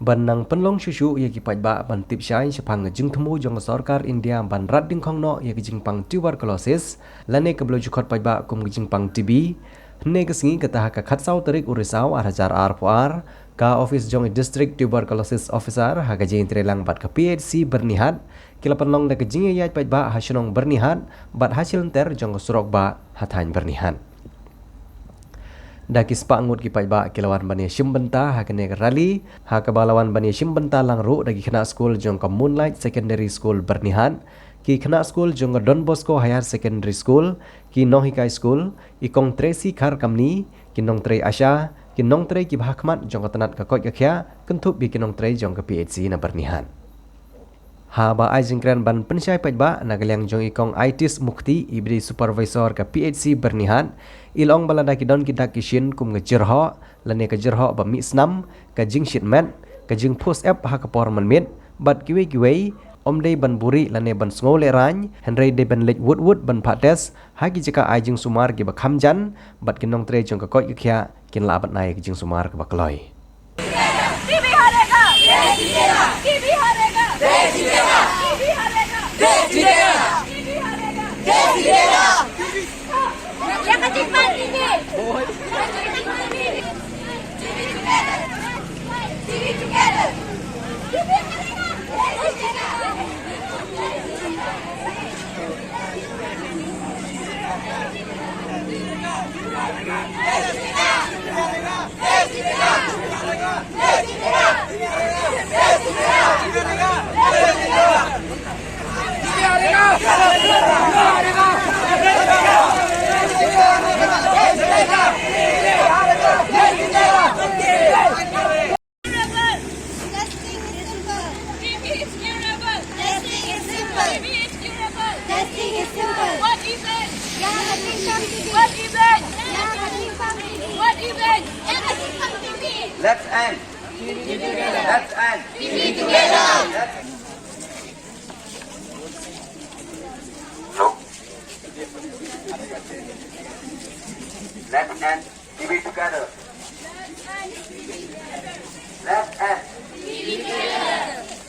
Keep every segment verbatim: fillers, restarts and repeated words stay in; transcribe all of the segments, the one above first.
Ban nang pynlong shuh shuh ïa ki paidbah ban tip shai shaphang ka jingthmu jong ka sorkar India ban rat dyngkhong noh ïa ka jingpang tuberculosis lane kaba la ju khot paidbah kum ka jingpang T B. Hynne ka sngi kata ha ka khatsaw tarik u Risaw ar hajar arphew ar, ka office jong i District Tuberculosis Officer ha ka jingïatreilang bad ka P H C Byrnihat ki la pynlong da ka jingïaid paidbah ha shnong Byrnihat bad ha shilynter jong ka surok bah ha thaiñ Byrnihat. Da ki spah ngut ki paidbah ki la wan ban ïashim bynta ha kane ka rally, ha kaba la wan ban ïashim bynta lang ruh da ki khynnah skul jong ka Moonlight Secondary School Byrnihat, ki khynnah skul jong ka Don Bosco Higher Secondary School, ki nonghikai skul, i Kong Tracy Kharkamni, ki nongtrei ASHA, ki nongtrei kiba ha khmat jong ka tnat ka koit ka khiah, kynthup ïa ki nongtrei jong ka P H C na Byrnihat. Haba ai jingkren ban pynshai paidbah na ka liang jong i Kong Aitis Mukhti iba dei supervisor ka P H C Byrnihat, i la ong ba lada ki don ki dak ki shin kum ka jyrhoh lane ka jyrhoh ba mih snam, ka jingshit met, ka jingpus ep ha ka por mynmiet bad kiwei kiwei, ym dei ban buhrieh lane ban sngew lehraiñ, hynrei dei ban leit wut wut ban phah test ha ki jaka ai jingsumar kiba kham jan, bad ki nongtrei jong ka koit ka khiah kin lah ban ai ka jingsumar kaba kloi. टीबी हारेगा। देश जीतेगा। टीबी हारेगा। देश जीतेगा। टीबी हारेगा। देश जीतेगा। टीबी हारेगा। देश जीतेगा। Testing is simple. Testing is simple. Testing is simple. Testing is simple. What event? What event? What event? Let's end. Let's end. Let's Let's end. T B together. Let's end.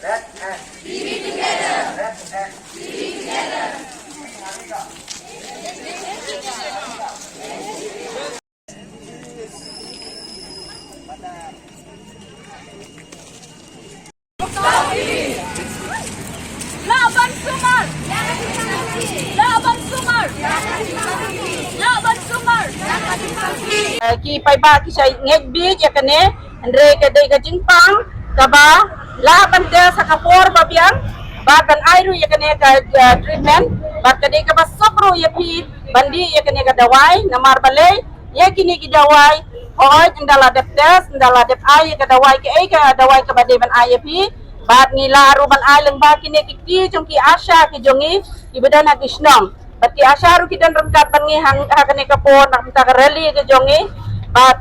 Let's end. Let's end. Lah ban sumar. Lah ban sumar. Lah ban sumar. Eh, ki paidbah ki shait ngeit bha ïa kane, hynrei ka dei ka jingpang kaba lah ban test ha ka por ba biang, bad ban ai ruh ïa kane ka, eh, treatment, bad ka dei kaba suk ruh ïa phi ban dih ïa kane ka dawai, namar balei ïa kine ki dawai, hooid, ynda la dep test, ynda la dep ai ïa ka dawai, kaei ka dawai kaba dei ban ai ïa phi, bad ngi lah ruh ban ai lyngba kine ki kti jong ki ASHA ki jong ngi kiba don ha ki shnong. Bad ki ASHA ruh ki don ryngkat bad ngi ha, ha kane ka por na ka bynta ka rally ka jong ngi. Bad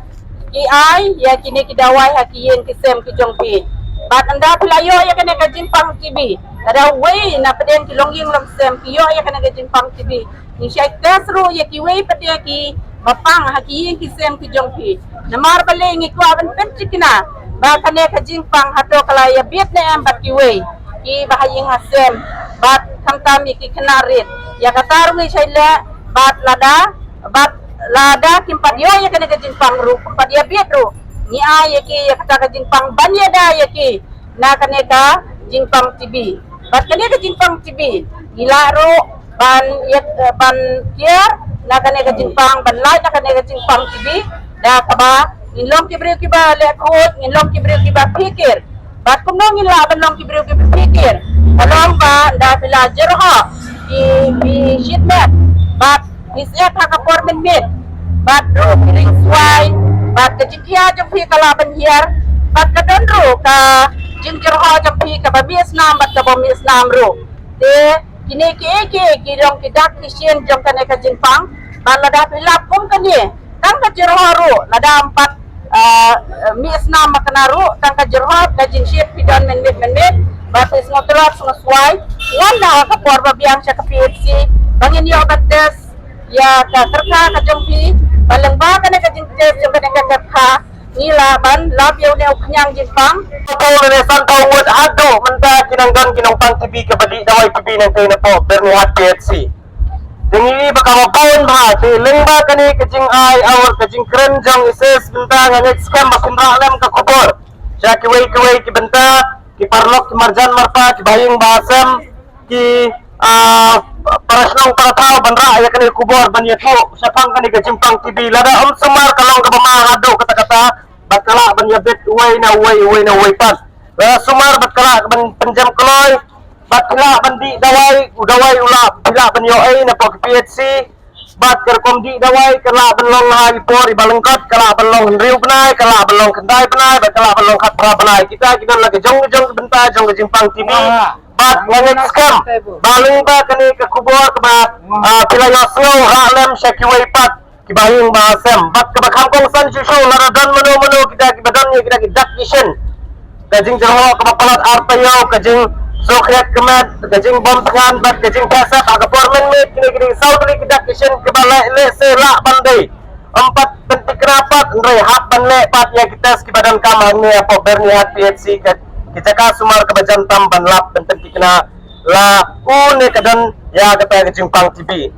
ki ai ïa kine ki dawai ha ki ïing ki sem ki jong phi. Bad ynda phi la ïoh ïa kane ka jingpang T B, lada uwei na pdeng ki longïing longsem ki ïoh ïa kane ka jingpang T B, ngi shait test ruh ïa kiwei pat de kiba pang ha ki ïing ki sem ki jong phi. Namar balei ngi kwah ban pynthikna ba kane ka jingpang hato ka la ïa bieit ne em bad kiwei kiba ha ïing ha sem, bad khamtam ïa ki khynnah rit. Ïa kata ruh ngi shait leh, bad lada, bad lada kim pat ïoh ïa kane ka jingpang ruh, kim pat ïa bieit ruh, ngi ai ïa ki ïa kata ka jingpang ban ïa da ïa ki na kane ka jingpang T B. Bad kane ka jingpang T B ngi lah ruh ban ïa, eh, ban kiar na kane ka jingpang, ban lait na kane ka jingpang T B da kaba ngin long ki briew kiba leh khuid, ngin long ki briew kiba phikir. Bad kumno ngin lah ban long ki briew kiba phikir? Ka long ba ynda phi la jyrhoh, phi, phi shit met, bad phi syep ha ka por mynmiet, bad ruh phi ring swai, bad ka jingkhia jong phi ka lah ban hiar, bad ka don ruh ka jingjyrhoh jong phi kaba mih snam bad kaba mih snam ruh. Te kine kiei kiei ki long ki dak ki shin jong kane ka jingpang. Bad lada phi lap kum kane, tang ka jyrhoh ruh, lada ym pat, ah, mih snam ma kane ruh, tang ka jyrhoh, ka jingshit phi don mynmiet mynmiet, bad phi sngewtynnat sngewswai, wan da ha ka por ba biang sha ka P H C ba ngin ïoh ban test ïa ka kyrkha ka jong phi, bad lyngba kane ka jingtest jong kane ka kyrkha ngi lah ban lap ïa une u khñiang jingpang. Pule ne san tau ngut haduh mynta ki nang don ki nongpang T B kiba dih dawai T B nangtei napoh Byrnihat P H C. Te ngi i ba kaba bun bha te lyngba kane ka jingai awr ka jingkren jong i Sis mynta nga ngeit skhem ba kin rah lem ka khubor sha kiwei kiwei ki bynta, ki paralok ki marjan marpa, ki bahaïing bahasem, ki ah, para shnong para thaw ban rah ïa kane ka khubor ban ïathuh shaphang kane ka jingpang T B. Lada ym sumar ka long kaba ma haduh katta katta bad ka lah ban ïabit uwei na uwei, uwei na uwei pat. Lada sumar bad ka lah ban pynjem kloi bad ka lah ban dih dawai, u dawai u lah, ka lah ban ïoh ei napoh ka P H C. Bad ka rukom dih dawai ka lah ban long ha i por iba lyngkot, ka lah ban long hynriew bnai, ka lah ban long khyndai bnai, bad ka lah ban long khatphra bnai. Kita ki don la ka jong ka jong ka bynta jong ka jingpang T B. Bad nga ngeit skhem ba lyngba kane ka khubor kaba ah, phi la ïohsngew, rah lem sha kiwei pat ki bahaïing bahasem. Bad kaba kham kongsan shuh shuh, lada don mano mano kita kiba don ïa kita ki dak ki shin, ka jingjyrhoh kaba palat ar taïew, ka jingsuk riat ka met, ka jingbym thngan bad ka jingpesep ha ka por mynmiet, kine ki dei saw tylli ki dak ki shin kiba leh lehse lah ban dei. Ym pat pynthikna pat, hynrei hap ban leh pat ïa ki test kiba donkam hangne hapoh Byrnihat P H C, ka ki jaka sumar kaba jan tam ban lap ban pynthikna la u ne ka don ïa kata ka jingpang T B.